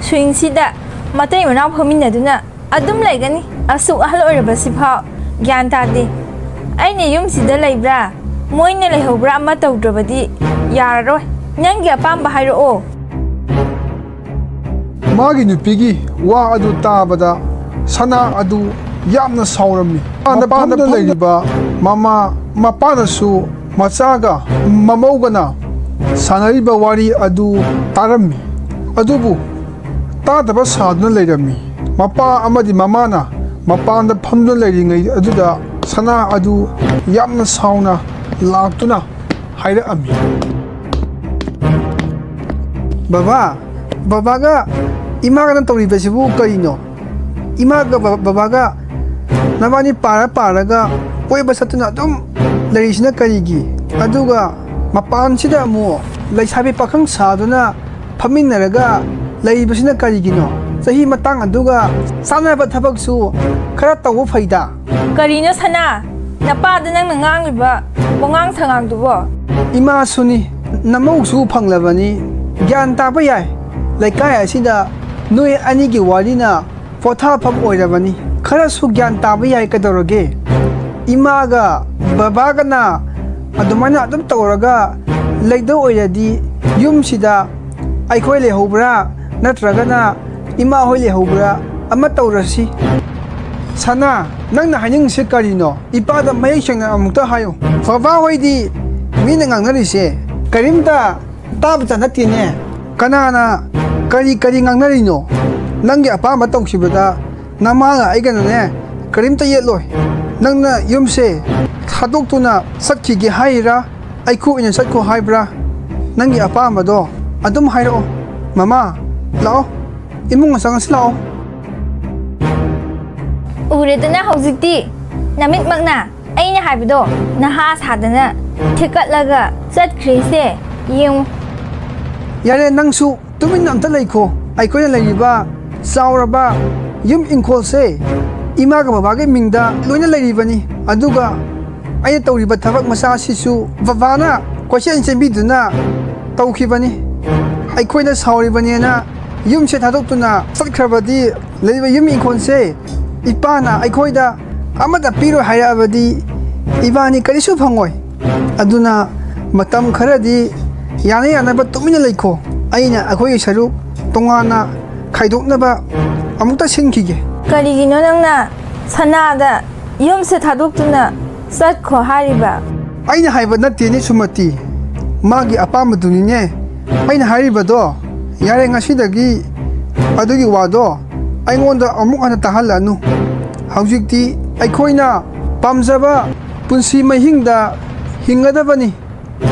ꯁ꯭ꯋꯤꯡꯁꯤꯗ ꯃꯇꯩ ꯃꯅꯥꯎ ꯐꯝꯃꯤꯟꯅꯗꯨꯅ ꯑꯗꯨꯝ ꯂꯩꯒꯅꯤ꯫ ꯑꯁꯨꯛ ꯑꯍꯜ ꯑꯣꯏꯔꯕꯁꯤꯐꯥꯎ ꯒ꯭ꯌꯥꯟ ꯇꯥꯗꯦ꯫ ꯑꯩꯅ ꯌꯨꯝꯁꯤꯗ ꯂꯩꯕ꯭ꯔꯥ, ꯃꯣꯏꯅ ꯂꯩꯍꯧꯕ꯭ꯔꯥ ꯑꯃ ꯇꯧꯗ꯭ꯔꯕꯗꯤ ꯌꯥꯔꯔꯣꯏ꯫ ꯅꯪꯒꯤ ꯑꯄꯥꯝꯕ ꯍꯥꯏꯔꯛꯑꯣ꯫ ꯃꯥꯒꯤ ꯅꯨꯄꯤꯒꯤ ꯋꯥ ꯑꯗꯨ ꯇꯥꯕꯗ ꯁꯅꯥ ꯑꯗꯨ ꯌꯥꯝꯅ ꯁꯥꯎꯔꯝꯃꯤ꯫ ꯃꯄꯥꯟꯗ ꯃꯄꯥꯟꯗ ꯐꯝꯗꯨꯅ ꯂꯩꯔꯤꯕ ꯃꯃꯥ ꯃꯄꯥꯅꯁꯨ ꯃꯆꯥꯒ ꯃꯃꯧꯒꯅ ꯁꯥꯟꯅꯔꯤꯕ ꯋꯥꯔꯤ ꯑꯗꯨ ꯇꯥꯔꯝꯃꯤ꯫ ꯑꯗꯨꯕꯨ ꯇꯥꯗꯕ ꯁꯥꯗꯨꯅ ꯂꯩꯔꯝꯃꯤ꯫ ꯃꯄꯥ ꯑꯃꯗꯤ ꯃꯃꯥꯅ ꯃꯄꯥꯟꯗ ꯐꯝꯗꯨꯅ ꯂꯩꯔꯤꯉꯩ ꯑꯗꯨꯗ ꯁꯅꯥ ꯑꯗꯨ ꯌꯥꯝꯅ ꯁꯥꯎꯅ ꯂꯥꯛꯇꯨꯅ ꯍꯥꯏꯔꯛꯑꯝꯃꯤ꯫ ꯕꯕꯥ, ꯕꯕꯥꯒ ꯏꯃꯥꯒꯅ ꯇꯧꯔꯤꯕꯁꯤꯕꯨ ꯀꯔꯤꯅꯣ? ꯏꯃꯥꯒ ꯕ-, ꯕꯕꯥꯒ ꯅꯕꯥꯅꯤ ꯄꯥꯔ ꯄꯥꯔꯒ ꯀꯣꯏꯕ ꯆꯠꯇꯨꯅ ꯑꯗꯨꯝ ꯂꯩꯔꯤꯁꯤꯅ ꯀꯔꯤꯒꯤ? ꯑꯗꯨꯒ ꯃꯄꯥꯟꯁꯤꯗ ꯑꯃꯨꯛ ꯂꯩꯁꯥꯕꯤ ꯄꯥꯈꯪ ꯁꯥꯗꯨꯅ ꯐꯝꯃꯤꯟꯅꯔꯒ ꯂꯩꯔꯤꯕꯁꯤꯅ ꯀꯔꯤꯒꯤꯅꯣ? ꯆꯍꯤ ꯃꯇꯥꯡ ꯑꯗꯨꯒ ꯆꯥꯟꯅꯕ ꯊꯕꯛꯁꯨ ꯈꯔ ꯇꯧꯕ ꯐꯩꯗ꯫ ꯀꯔꯤꯅꯣ ꯁꯅꯥ? ꯅꯄꯥꯗ ꯅꯪꯅ ꯉꯥꯡꯂꯤꯕ ꯋꯥꯉꯥꯡ ꯁꯉꯥꯡꯗꯨꯕꯣ? ꯏꯃꯥꯁꯨꯅꯤ, ꯅꯃꯧꯁꯨ ꯐꯪꯂꯕꯅꯤ꯫ ꯒ꯭ꯌꯥꯟ ꯇꯥꯕ ꯌꯥꯏ꯫ ꯂꯩꯀꯥꯏ ꯑꯁꯤꯗ ꯅꯣꯏ ꯑꯅꯤꯒꯤ ꯋꯥꯔꯤꯅ ꯄꯣꯊꯥꯐꯝ ꯑꯣꯏꯔꯕꯅꯤ꯫ ꯈꯔꯁꯨ ꯒ꯭ꯌꯥꯟ ꯇꯥꯕ ꯌꯥꯏ, ꯀꯩꯗꯧꯔꯒꯦ? ꯏꯃꯥꯒ ꯕꯕꯥꯒꯅ ꯑꯗꯨꯃꯥꯏꯅ ꯑꯗꯨꯝ ꯇꯧꯔꯒ ꯂꯩꯗꯧ ꯑꯣꯏꯔꯗꯤ ꯌꯨꯝꯁꯤꯗ ꯑꯩꯈꯣꯏ ꯂꯩꯍꯧꯕ꯭ꯔꯥ ꯅꯠꯇ꯭ꯔꯒꯅ ꯏꯃꯥ ꯍꯣꯏ ꯂꯩꯍꯧꯕ꯭ꯔꯥ ꯑꯃ ꯇꯧꯔꯁꯤ꯫ ꯁꯅꯥ, ꯅꯪꯅ ꯍꯥꯏꯅꯤꯡꯉꯤꯁꯦ ꯀꯔꯤꯅꯣ? ꯏꯄꯥꯗ ꯃꯌꯦꯛ ꯁꯦꯡꯅ ꯑꯃꯨꯛꯇ ꯍꯥꯏꯌꯨ꯫ ꯕꯕꯥ ꯍꯣꯏꯗꯤ ꯃꯤꯅ ꯉꯥꯡꯅꯔꯤꯁꯦ ꯀꯔꯤꯝꯇ ꯇꯥꯕꯇ ꯅꯠꯇꯦꯅꯦ꯫ ꯀꯅꯥꯅ ꯀꯔꯤ ꯀꯔꯤ ꯉꯥꯡꯅꯔꯤꯅꯣ? ꯅꯪꯒꯤ ꯑꯄꯥꯝꯕ ꯇꯧꯈꯤꯕꯗ ꯅꯃꯥꯒ ꯑꯩꯒꯅꯅꯦ ꯀꯔꯤꯝꯇ ꯌꯦꯠꯂꯣꯏ꯫ ꯅꯪꯅ ꯌꯨꯝꯁꯦ ꯊꯥꯗꯣꯛꯇꯨꯅ ꯆꯠꯈꯤꯒꯦ ꯍꯥꯏꯔꯤꯔꯥ? ꯑꯩꯈꯣꯏ ꯑꯣꯏꯅ ꯆꯠꯈꯣ ꯍꯥꯏꯕ꯭ꯔꯥ? ꯅꯪꯒꯤ ꯑꯄꯥꯝꯕꯗꯣ ꯑꯗꯨꯝ ꯍꯥꯏꯔꯛꯑꯣ꯫ ꯃꯃꯥ, ꯂꯥꯛꯑꯣ꯫ ꯏꯃꯨꯡ ꯆꯪꯉꯁꯤ ꯂꯥꯛꯑꯣ꯫ ꯎꯔꯦꯗꯅ ꯍꯧꯖꯤꯛꯇꯤ ꯅꯃꯤꯠꯃꯛꯅ ꯑꯩꯅ ꯍꯥꯏꯕꯗꯣ ꯅꯍꯥ ꯁꯥꯗꯅ ꯊꯦꯛꯀꯠꯂꯒ ꯆꯠꯈ꯭ꯔꯤꯁꯦ ꯌꯦꯡꯉꯨ꯫ ꯌꯥꯔꯦ, ꯅꯪꯁꯨ ꯇꯨꯃꯤꯟꯅ ꯑꯝꯇ ꯂꯩꯈꯣ꯫ ꯑꯩꯈꯣꯏꯅ ꯂꯩꯔꯤꯕ ꯆꯥꯎꯔꯕ ꯌꯨꯝ ꯏꯪꯈꯣꯜꯁꯦ ꯏꯃꯥꯒ ꯕꯕꯥꯒꯤ ꯃꯤꯡꯗ ꯂꯣꯏꯅ ꯂꯩꯔꯤꯕꯅꯤ꯫ ꯑꯗꯨꯒ ꯑꯩꯅ ꯇꯧꯔꯤꯕ ꯊꯕꯛ ꯃꯆꯥ ꯑꯁꯤꯁꯨ ꯕꯕꯥꯅ ꯀꯣꯏꯆꯦꯟ ꯆꯦꯟꯕꯤꯗꯨꯅ ꯇꯧꯈꯤꯕꯅꯤ꯫ ꯑꯩꯈꯣꯏꯅ ꯁꯥꯎꯔꯤꯕꯅꯦꯅ ꯌꯨꯝꯁꯦ ꯊꯥꯗꯣꯛꯇꯨꯅ ꯆꯠꯈ꯭ꯔꯕꯗꯤ ꯂꯩꯔꯤꯕ ꯌꯨꯝ ꯏꯪꯈꯣꯜꯁꯦ ꯏꯄꯥꯅ ꯑꯩꯈꯣꯏꯗ ꯑꯃꯠꯇ ꯄꯤꯔꯣꯏ ꯍꯥꯏꯔꯛꯑꯕꯗꯤ ꯏꯕꯥꯅꯤ ꯀꯔꯤꯁꯨ ꯐꯪꯉꯣꯏ꯫ ꯑꯗꯨꯅ ꯃꯇꯝ ꯈꯔꯗꯤ ꯌꯥꯅ ꯌꯥꯅꯕ ꯇꯨꯃꯤꯟꯅ ꯂꯩꯈꯣ꯫ ꯑꯩꯅ ꯑꯩꯈꯣꯏꯒꯤ ꯁꯔꯨꯛ ꯇꯣꯉꯥꯟꯅ ꯈꯥꯏꯗꯣꯛꯅꯕ ꯑꯃꯨꯛꯇ ꯁꯤꯟꯈꯤꯒꯦ꯫ ꯀꯔꯤꯒꯤꯅꯣ ꯅꯪꯅ ꯁꯅꯥꯗ ꯌꯨꯝꯁꯦ ꯊꯥꯗꯣꯛꯇꯨꯅ ꯆꯠꯈꯣ ꯍꯥꯏꯔꯤꯕ? ꯑꯩꯅ ꯍꯥꯏꯕ ꯅꯠꯇꯦꯅꯦ ꯁꯨꯃꯇꯤ, ꯃꯥꯒꯤ ꯑꯄꯥꯝꯕꯗꯨꯅꯤꯅꯦ ꯑꯩꯅ ꯍꯥꯏꯔꯤꯕꯗꯣ꯫ ꯌꯥꯔꯦ, ꯉꯁꯤꯗꯒꯤ ꯑꯗꯨꯒꯤ ꯋꯥꯗꯣ ꯑꯩꯉꯣꯟꯗ ꯑꯃꯨꯛ ꯍꯟꯅ ꯇꯥꯍꯜꯂꯅꯨ꯫ ꯍꯧꯖꯤꯛꯇꯤ ꯑꯩꯈꯣꯏꯅ ꯄꯥꯝꯖꯕ ꯄꯨꯟꯁꯤ ꯃꯍꯤꯡꯗ ꯍꯤꯡꯒꯗꯕꯅꯤ꯫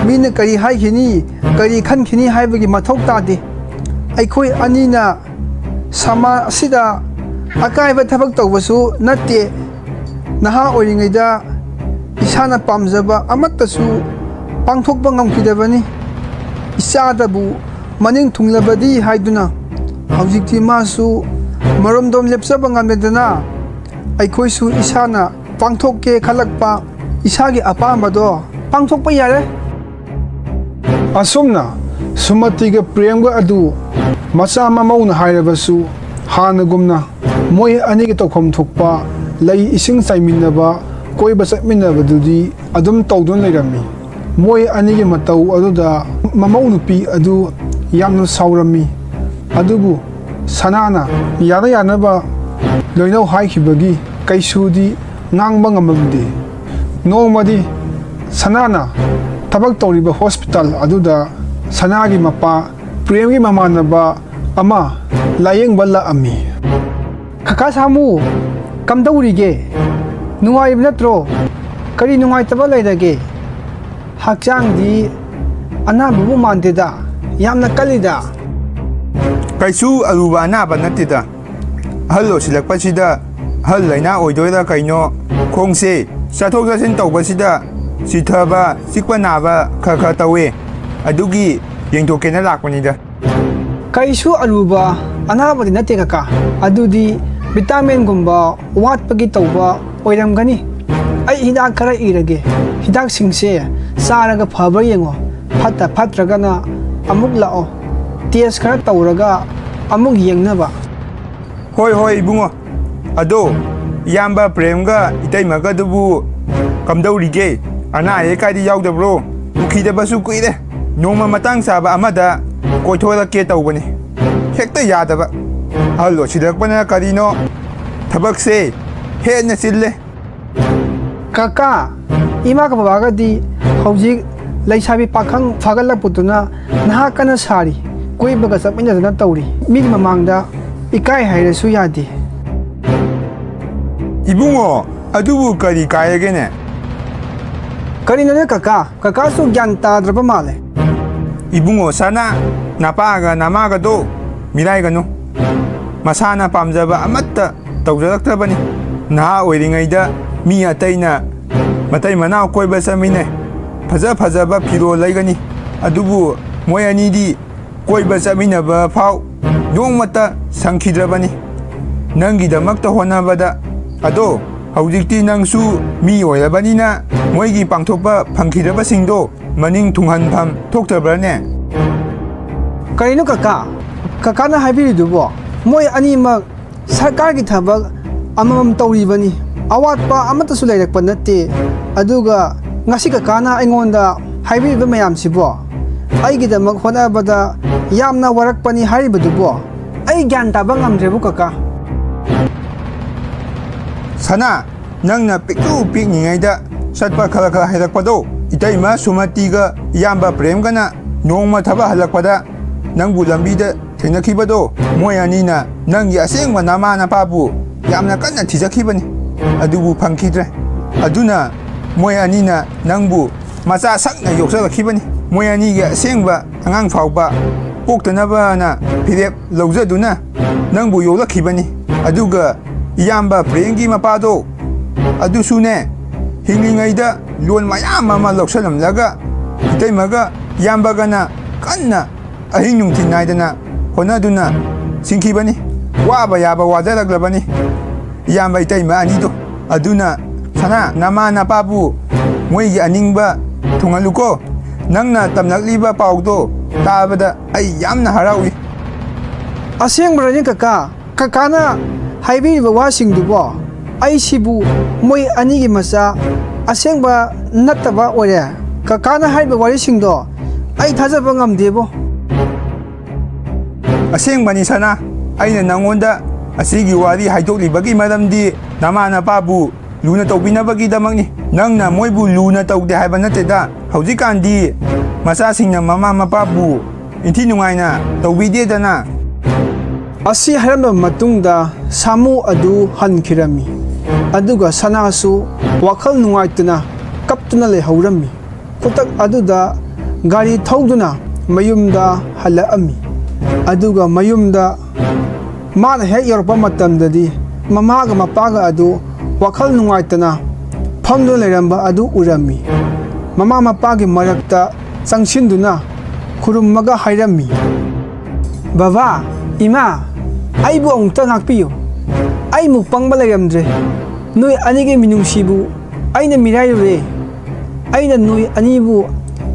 ꯃꯤꯅ ꯀꯔꯤ ꯍꯥꯏꯈꯤꯅꯤ, ꯀꯔꯤ ꯈꯟꯈꯤꯅꯤ ꯍꯥꯏꯕꯒꯤ ꯃꯊꯧ ꯇꯥꯗꯦ꯫ ꯑꯩꯈꯣꯏ ꯑꯅꯤꯅ ꯁꯃꯥꯖ ꯑꯁꯤꯗ ꯑꯀꯥꯏꯕ ꯊꯕꯛ ꯇꯧꯕꯁꯨ ꯅꯠꯇꯦ꯫ ꯅꯍꯥ ꯑꯣꯏꯔꯤꯉꯩꯗ ꯏꯁꯥꯅ ꯄꯥꯝꯖꯕ ꯑꯃꯠꯇꯁꯨ ꯄꯥꯡꯊꯣꯛꯄ ꯉꯝꯈꯤꯗꯕꯅꯤ꯫ ꯏꯆꯥꯗꯕꯨ ꯃꯅꯤꯡ ꯊꯨꯡꯂꯕꯗꯤ ꯍꯥꯏꯗꯨꯅ꯫ ꯍꯧꯖꯤꯛꯇꯤ ꯃꯥꯁꯨ ꯃꯔꯣꯝꯗꯣꯝ ꯂꯦꯞꯆꯕ ꯉꯝꯂꯦꯗꯅ꯫ ꯑꯩꯈꯣꯏꯁꯨ ꯏꯁꯥꯅ ꯄꯥꯡꯊꯣꯛꯀꯦ ꯈꯜꯂꯛꯄ ꯏꯁꯥꯒꯤ ꯑꯄꯥꯝꯕꯗꯣ ꯄꯥꯡꯊꯣꯛꯄ ꯌꯥꯔꯦ꯫ ꯑꯁꯨꯝꯅ ꯁꯨꯃꯇꯤꯒ ꯄ꯭ꯔꯦꯝꯒ ꯑꯗꯨ ꯃꯆꯥ ꯃꯃꯧꯅ ꯍꯥꯏꯔꯕꯁꯨ ꯍꯥꯟꯅꯒꯨꯝꯅ ꯃꯣꯏ ꯑꯅꯤꯒꯤ ꯇꯧꯐꯝ ꯊꯣꯛꯄ ꯂꯩ ꯏꯁꯤꯡ ꯆꯥꯏꯃꯤꯟꯅꯕ, ꯀꯣꯏꯕ ꯆꯠꯃꯤꯟꯅꯕꯗꯨꯗꯤ ꯑꯗꯨꯝ ꯇꯧꯗꯨꯅ ꯂꯩꯔꯝꯃꯤ꯫ ꯃꯣꯏ ꯑꯅꯤꯒꯤ ꯃꯇꯧ ꯑꯗꯨꯗ ꯃꯃꯧ ꯅꯨꯄꯤ ꯑꯗꯨ ꯌꯥꯝꯅ ꯁꯥꯎꯔꯝꯃꯤ꯫ ꯑꯗꯨꯕꯨ ꯁꯅꯥꯅ ꯌꯥꯅ ꯌꯥꯅꯕ ꯂꯣꯏꯅꯧ ꯍꯥꯏꯈꯤꯕꯒꯤ ꯀꯩꯁꯨꯗꯤ ꯉꯥꯡꯕ ꯉꯝꯂꯝꯗꯦ꯫ ꯅꯣꯡꯃꯗꯤ ꯁꯅꯥꯅ ꯊꯕꯛ ꯇꯧꯔꯤꯕ ꯍꯣꯁꯄꯤꯇꯥꯜ ꯑꯗꯨꯗ ꯁꯅꯥꯒꯤ ꯃꯄꯥ ꯄ꯭ꯔꯦꯝꯒꯤ ꯃꯃꯥꯟꯅꯕ ꯑꯃ ꯂꯥꯌꯦꯡꯕ ꯂꯥꯛꯑꯝꯃꯤ꯫ "ꯀꯀꯥ ꯁꯥꯃꯨ, ꯀꯝꯗꯧꯔꯤꯒꯦ? ꯅꯨꯡꯉꯥꯏꯔꯤꯕ ꯅꯠꯇ꯭ꯔꯣ? ꯀꯔꯤ ꯅꯨꯡꯉꯥꯏꯇꯕ ꯂꯩꯔꯒꯦ? ꯍꯛꯆꯥꯡꯗꯤ ꯑꯅꯥꯕꯕꯨ ꯃꯥꯟꯗꯦꯗ, ꯌꯥꯝꯅ ꯀꯜꯂꯤꯗ꯫" "ꯀꯩꯁꯨ ꯑꯔꯨꯕ ꯑꯅꯥꯕ ꯅꯠꯇꯦꯗ꯫ ꯑꯍꯜ ꯑꯣꯏꯁꯤꯜꯂꯛꯄꯁꯤꯗ ꯑꯍꯜ ꯂꯥꯏꯅꯥ ꯑꯣꯏꯗꯣꯏꯔꯥ ꯀꯩꯅꯣ, ꯈꯣꯡꯁꯦ ꯆꯠꯊꯣꯛ ꯆꯠꯁꯤꯟ ꯇꯧꯕꯁꯤꯗ ꯆꯤꯊꯕ, ꯆꯤꯛꯄ ꯅꯥꯕ ꯈꯔ ꯈꯔ ꯇꯧꯋꯦ꯫ ꯑꯗꯨꯒꯤ ꯌꯦꯡꯊꯣꯛꯀꯦꯅ ꯂꯥꯛꯄꯅꯤꯗ꯫" "ꯀꯩꯁꯨ ꯑꯔꯨꯕ ꯑꯅꯥꯕꯗꯤ ꯅꯠꯇꯦ ꯀꯀꯥ꯫ ꯑꯗꯨꯗꯤ ꯚꯤꯇꯥꯃꯤꯟꯒꯨꯝꯕ ꯋꯥꯠꯄꯒꯤ ꯇꯧꯕ ꯑꯣꯏꯔꯝꯒꯅꯤ꯫ ꯑꯩ ꯍꯤꯗꯥꯛ ꯈꯔ ꯏꯔꯒꯦ꯫ ꯍꯤꯗꯥꯛꯁꯤꯡꯁꯦ ꯆꯥꯔꯒ ꯐꯕ꯭ꯔꯥ ꯌꯦꯡꯉꯣ꯫ ꯐꯠꯇ ꯐꯠꯇ꯭ꯔꯒꯅ ꯑꯃꯨꯛ ꯂꯥꯛꯑꯣ꯫ ꯇꯦꯁ ꯈꯔ ꯇꯧꯔꯒ ꯑꯃꯨꯛ ꯌꯦꯡꯅꯕ꯫" "ꯍꯣꯏ, ꯍꯣꯏ, ꯏꯕꯨꯡꯉꯣ꯫ ꯑꯗꯣ, ꯏꯌꯥꯝꯕ ꯄ꯭ꯔꯦꯝꯒ ꯏꯇꯩꯃꯒꯗꯨꯕꯨ ꯀꯝꯗꯧꯔꯤꯒꯦ? ꯑꯅꯥ ꯑꯌꯦꯛ ꯀꯥꯏꯗꯤ ꯌꯥꯎꯗꯕ꯭ꯔꯣ? ꯎꯈꯤꯗꯕꯁꯨ ꯀꯨꯏꯔꯦ꯫ ꯅꯣꯡꯃ ꯃꯇꯥꯡ ꯆꯥꯕ ꯑꯃꯗ ꯀꯣꯏꯊꯣꯔꯛꯀꯦ ꯇꯧꯕꯅꯤ꯫ ꯍꯦꯛꯇ ꯌꯥꯗꯕ꯫ ꯑꯍꯜ ꯑꯣꯏꯁꯤꯜꯂꯛꯄꯅ ꯀꯔꯤꯅꯣ? ꯊꯕꯛꯁꯦ ꯍꯦꯟꯅ ꯆꯤꯜꯂꯦ꯫" "ꯀꯀꯥ, ꯏꯃꯥꯒ ꯕꯕꯥꯒꯗꯤ ꯍꯧꯖꯤꯛ ꯂꯩꯁꯥꯕꯤ ꯄꯥꯈꯪ ꯐꯥꯒꯠꯂꯛꯄꯗꯨꯅ ꯅꯍꯥ ꯀꯟꯅ ꯁꯥꯔꯤ꯫ ꯀꯣꯏꯕꯒ ꯆꯠꯃꯤꯟꯅꯗꯅ ꯇꯧꯔꯤ꯫ ꯃꯤꯒꯤ ꯃꯃꯥꯡꯗ ꯏꯀꯥꯏ ꯍꯥꯏꯔꯁꯨ ꯌꯥꯗꯦ꯫" "ꯏꯕꯨꯡꯉꯣ, ꯑꯗꯨꯕꯨ ꯀꯔꯤ ꯀꯥꯏꯔꯒꯦꯅꯦ?" "ꯀꯔꯤꯅꯣꯅꯦ ꯀꯀꯥ? ꯀꯀꯥꯁꯨ ꯒ꯭ꯌꯥꯟ ꯇꯥꯗ꯭ꯔꯕ ꯃꯥꯜꯂꯦ꯫" "ꯏꯕꯨꯡꯉꯣ ꯁꯅꯥ, ꯅꯄꯥꯒ ꯅꯃꯥꯒꯗꯣ ꯃꯤꯔꯥꯏꯒꯅꯨ꯫ ꯃꯁꯥꯅ ꯄꯥꯝꯖꯕ ꯑꯃꯠꯇ ꯇꯧꯖꯔꯛꯇ꯭ꯔꯕꯅꯤ꯫ ꯅꯍꯥ ꯑꯣꯏꯔꯤꯉꯩꯗ ꯃꯤ ꯑꯇꯩꯅ ꯃꯇꯩ ꯃꯅꯥꯎ ꯀꯣꯏꯕ ꯆꯠꯃꯤꯟꯅꯩ, ꯐꯖ ꯐꯖꯕ ꯐꯤꯔꯣꯜ ꯂꯩꯒꯅꯤ꯫ ꯑꯗꯨꯕꯨ ꯃꯣꯏ ꯑꯅꯤꯗꯤ ꯀꯣꯏꯕ ꯆꯠꯃꯤꯟꯅꯕ ꯐꯥꯎ ꯅꯣꯡꯃꯇ ꯁꯪꯈꯤꯗ꯭ꯔꯕꯅꯤ ꯅꯪꯒꯤꯗꯃꯛꯇ ꯍꯣꯠꯅꯕꯗ꯫ ꯑꯗꯣ ꯍꯧꯖꯤꯛꯇꯤ ꯅꯪꯁꯨ ꯃꯤ ꯑꯣꯏꯔꯕꯅꯤꯅ ꯃꯣꯏꯒꯤ ꯄꯥꯡꯊꯣꯛꯄ ꯐꯪꯈꯤꯗ꯭ꯔꯕꯁꯤꯡꯗꯣ ꯃꯅꯤꯡ ꯊꯨꯡꯍꯟꯐꯝ ꯊꯣꯛꯇ꯭ꯔꯕ꯭ꯔꯅꯦ?" "ꯀꯔꯤꯅꯣ ꯀꯀꯥ? ꯀꯀꯥꯅ ꯍꯥꯏꯕꯤꯔꯤꯗꯨꯕꯣ? ꯃꯣꯏ ꯑꯅꯤꯃꯛ ꯁꯔꯀꯥꯔꯒꯤ ꯊꯕꯛ ꯑꯃꯃꯝ ꯇꯧꯔꯤꯕꯅꯤ꯫ ꯑꯋꯥꯠꯄ ꯑꯃꯠꯇꯁꯨ ꯂꯩꯔꯛꯄ ꯅꯠꯇꯦ꯫ ꯑꯗꯨꯒ ꯉꯁꯤ ꯀꯀꯥꯅ ꯑꯩꯉꯣꯟꯗ ꯍꯥꯏꯕꯤꯔꯤꯕ ꯃꯌꯥꯝꯁꯤꯕꯣ? ꯑꯩꯒꯤꯗꯃꯛ ꯍꯣꯠꯅꯕꯗ ꯌꯥꯝꯅ ꯋꯥꯔꯛꯄꯅꯤ ꯍꯥꯏꯔꯤꯕꯗꯨꯕꯣ? ꯑꯩ ꯒ꯭ꯌꯥꯟ ꯇꯥꯕ ꯉꯝꯗ꯭ꯔꯦꯕꯨ ꯀꯀꯥ꯫" ꯁꯅꯥ, ꯅꯪꯅ ꯄꯤꯛꯇꯨ ꯄꯤꯛꯂꯤꯉꯩꯗ ꯆꯠꯄ ꯈꯔ ꯈꯔ ꯍꯩꯔꯛꯄꯗꯣ, ꯏꯇꯩꯃ ꯁꯨꯃꯇꯤꯒ ꯏꯌꯥꯝꯕ ꯄ꯭ꯔꯦꯝꯒꯅ ꯅꯣꯡꯃ ꯊꯕꯛ ꯍꯜꯂꯛꯄꯗ ꯅꯪꯕꯨ ꯂꯝꯕꯤꯗ ꯊꯦꯡꯅꯈꯤꯕꯗꯣ, ꯃꯣꯏ ꯑꯅꯤꯅ ꯅꯪꯒꯤ ꯑꯁꯦꯡꯕ ꯅꯃꯥ ꯅꯄꯥꯕꯨ ꯌꯥꯝꯅ ꯀꯟꯅ ꯊꯤꯖꯈꯤꯕꯅꯤ, ꯑꯗꯨꯕꯨ ꯐꯪꯈꯤꯗ꯭ꯔꯦ꯫ ꯑꯗꯨꯅ ꯃꯣꯏ ꯑꯅꯤꯅ ꯅꯪꯕꯨ ꯃꯆꯥ ꯁꯛꯅ ꯌꯣꯛꯆꯔꯛꯈꯤꯕꯅꯤ꯫ ꯃꯣꯏ ꯑꯅꯤꯒꯤ ꯑꯁꯦꯡꯕ ꯑꯉꯥꯡ ꯐꯥꯎꯕ ꯄꯣꯛꯇꯅꯕꯅ ꯐꯤꯔꯦꯞ ꯂꯧꯖꯗꯨꯅ ꯅꯪꯕꯨ ꯌꯣꯛꯂꯛꯈꯤꯕꯅꯤ꯫ ꯑꯗꯨꯒ ꯏꯌꯥꯝꯕ ꯄ꯭ꯔꯦꯝꯒꯤ ꯃꯄꯥꯗꯣ, ꯑꯗꯨꯁꯨꯅꯦ, ꯍꯤꯡꯂꯤꯉꯩꯗ ꯂꯣꯟ ꯃꯌꯥꯝ ꯑꯃ ꯂꯧꯁꯜꯂꯝꯂꯒ ꯏꯇꯩꯃꯒ ꯏꯌꯥꯝꯕꯒꯅ ꯀꯟꯅ ꯑꯍꯤꯡ ꯅꯨꯡꯊꯤꯜ ꯅꯥꯏꯗꯅ ꯍꯣꯠꯅꯗꯨꯅ ꯁꯤꯡꯈꯤꯕꯅꯤ꯫ ꯋꯥꯕ ꯌꯥꯕ ꯋꯥꯖꯔꯛꯂꯕꯅꯤ ꯏꯌꯥꯝꯕ ꯏꯇꯩꯃ ꯑꯅꯤꯗꯣ꯫ ꯑꯗꯨꯅ ꯁꯅꯥ, ꯅꯃꯥ ꯅꯄꯥꯕꯨ ꯃꯣꯏꯒꯤ ꯑꯅꯤꯡꯕ ꯊꯨꯡꯍꯜꯂꯨꯀꯣ꯫ ꯅꯪꯅ ꯇꯝꯂꯛꯂꯤꯕ ꯄꯥꯎꯗꯣ ꯇꯥꯕꯗ ꯑꯩ ꯌꯥꯝꯅ ꯍꯔꯥꯎꯏ꯫ ꯑꯁꯦꯡꯕꯔꯅꯦ ꯀꯀꯥ? ꯀꯀꯥꯅ ꯍꯥꯏꯕꯤꯔꯤꯕ ꯋꯥꯁꯤꯡꯗꯨꯕꯣ? ꯑꯩꯁꯤꯕꯨ ꯃꯣꯏ ꯑꯅꯤꯒꯤ ꯃꯆꯥ ꯑꯁꯦꯡꯕ ꯅꯠꯇꯕ ꯑꯣꯏꯔꯦ꯫ ꯀꯀꯥꯅ ꯍꯥꯏꯔꯤꯕ ꯋꯥꯔꯤꯁꯤꯡꯗꯣ ꯑꯩ ꯊꯥꯖꯕ ꯉꯝꯗꯦꯕꯣ꯫ ꯑꯁꯦꯡꯕꯅꯤ ꯁꯅꯥ, ꯑꯩꯅ ꯅꯪꯉꯣꯟꯗ ꯑꯁꯤꯒꯤ ꯋꯥꯔꯤ ꯍꯥꯏꯗꯣꯛꯂꯤꯕꯒꯤ ꯃꯔꯝꯗꯤ ꯅꯃꯥ ꯅꯄꯥꯕꯨ ꯂꯨꯅ ꯇꯧꯕꯤꯅꯕꯒꯤꯗꯃꯛꯅꯤ꯫ ꯅꯪꯅ ꯃꯣꯏꯕꯨ ꯂꯨꯅ ꯇꯧꯗꯦ ꯍꯥꯏꯕ ꯅꯠꯇꯦꯗ꯫ ꯍꯧꯖꯤꯛꯀꯥꯟꯗꯤ ꯃꯆꯥꯁꯤꯡꯅ ꯃꯃꯥ ꯃꯄꯥꯕꯨ ꯏꯟꯊꯤ ꯅꯨꯡꯉꯥꯏꯅ ꯇꯧꯕꯤꯗꯦꯗꯅ꯫ ꯑꯁꯤ ꯍꯥꯏꯔꯝꯂꯕ ꯃꯇꯨꯡꯗ ꯁꯥꯃꯨ ꯑꯗꯨ ꯍꯟꯈꯤꯔꯝꯃꯤ꯫ ꯑꯗꯨꯒ ꯁꯅꯥꯁꯨ ꯋꯥꯈꯜ ꯅꯨꯡꯉꯥꯏꯇꯅ ꯀꯞꯇꯨꯅ ꯂꯩꯍꯧꯔꯝꯃꯤ꯫ ꯈꯨꯗꯛ ꯑꯗꯨꯗ ꯒꯥꯔꯤ ꯊꯧꯗꯨꯅ ꯃꯌꯨꯝꯗ ꯍꯜꯂꯛꯑꯝꯃꯤ꯫ ꯑꯗꯨꯒ ꯃꯌꯨꯝꯗ ꯃꯥꯅ ꯍꯦꯛ ꯌꯧꯔꯛꯄ ꯃꯇꯝꯗꯗꯤ ꯃꯃꯥꯒ ꯃꯄꯥꯒ ꯑꯗꯨ ꯋꯥꯈꯜ ꯅꯨꯡꯉꯥꯏꯇꯅ ꯐꯝꯗꯨꯅ ꯂꯩꯔꯝꯕ ꯑꯗꯨ ꯎꯔꯝꯃꯤ꯫ ꯃꯃꯥ ꯃꯄꯥꯒꯤ ꯃꯔꯛꯇ ꯆꯪꯁꯤꯟꯗꯨꯅ ꯈꯨꯔꯨꯝꯃꯒ ꯍꯥꯏꯔꯝꯃꯤ, "ꯕꯕꯥ, ꯏꯃꯥ, ꯑꯩꯕꯨ ꯑꯃꯨꯛꯇ ꯉꯥꯛꯄꯤꯌꯨ꯫ ꯑꯩꯃꯨꯛ ꯄꯪꯕ ꯂꯩꯔꯝꯗ꯭ꯔꯦ꯫ ꯅꯣꯏ ꯑꯅꯤꯒꯤ ꯃꯤꯅꯨꯡꯁꯤꯕꯨ ꯑꯩꯅ ꯃꯤꯔꯥꯏꯔꯨꯔꯦ꯫ ꯑꯩꯅ ꯅꯣꯏ ꯑꯅꯤꯕꯨ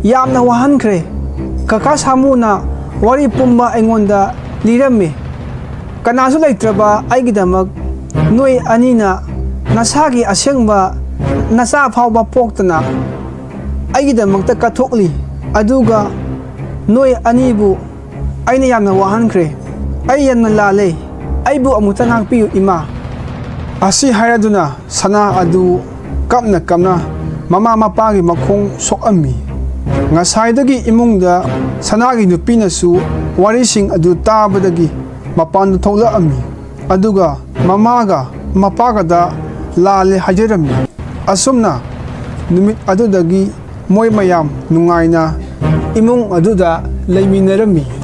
ꯌꯥꯝꯅ ꯋꯥꯍꯟꯈ꯭ꯔꯦ꯫ ꯀꯀꯥ ꯁꯥꯃꯨꯅ ꯋꯥꯔꯤ ꯄꯨꯝꯕ ꯑꯩꯉꯣꯟꯗ ꯂꯤꯔꯝꯃꯤ꯫ ꯀꯅꯥꯁꯨ ꯂꯩꯇ꯭ꯔꯕ ꯑꯩꯒꯤꯗꯃꯛ ꯅꯣꯏ ꯑꯅꯤꯅ ꯅꯁꯥꯒꯤ ꯑꯁꯦꯡꯕ ꯅꯆꯥ ꯐꯥꯎꯕ ꯄꯣꯛꯇꯅ ꯑꯩꯒꯤꯗꯃꯛꯇ ꯀꯠꯊꯣꯛꯂꯤ꯫ ꯑꯗꯨꯒ ꯅꯣꯏ ꯑꯅꯤꯕꯨ ꯑꯩꯅ ꯌꯥꯝꯅ ꯋꯥꯍꯟꯈ꯭ꯔꯦ꯫ ꯑꯩ ꯌꯥꯝꯅ ꯂꯥꯜꯂꯦ꯫ ꯑꯩꯕꯨ ꯑꯃꯨꯛꯇ ꯉꯥꯛꯄꯤꯌꯨ, ꯏꯃꯥ"꯫ ꯑꯁꯤ ꯍꯥꯏꯔꯗꯨꯅ ꯁꯅꯥ ꯑꯗꯨ ꯀꯞꯅ ꯀꯞꯅ ꯃꯃꯥ ꯃꯄꯥꯒꯤ ꯃꯈꯣꯡ ꯁꯣꯛꯑꯝꯃꯤ꯫ ꯉꯁꯥꯏꯗꯒꯤ ꯏꯃꯨꯡꯗ ꯁꯅꯥꯒꯤ ꯅꯨꯄꯤꯅꯁꯨ ꯋꯥꯔꯤꯁꯤꯡ ꯑꯗꯨ ꯇꯥꯕꯗꯒꯤ ꯃꯄꯥꯟꯗ ꯊꯣꯛꯂꯛꯑꯝꯃꯤ꯫ ꯑꯗꯨꯒ ꯃꯃꯥꯒ ꯃꯄꯥꯒꯗ ꯂꯥꯜꯂꯦ ꯍꯥꯏꯖꯔꯝꯃꯤ꯫ ꯑꯁꯨꯝꯅ ꯅꯨꯃꯤꯠ ꯑꯗꯨꯗꯒꯤ ꯃꯣꯏ ꯃꯌꯥꯝ ꯅꯨꯡꯉꯥꯏꯅ ꯏꯃꯨꯡ ꯑꯗꯨꯗ ꯂꯩꯃꯤꯟꯅꯔꯝꯃꯤ꯫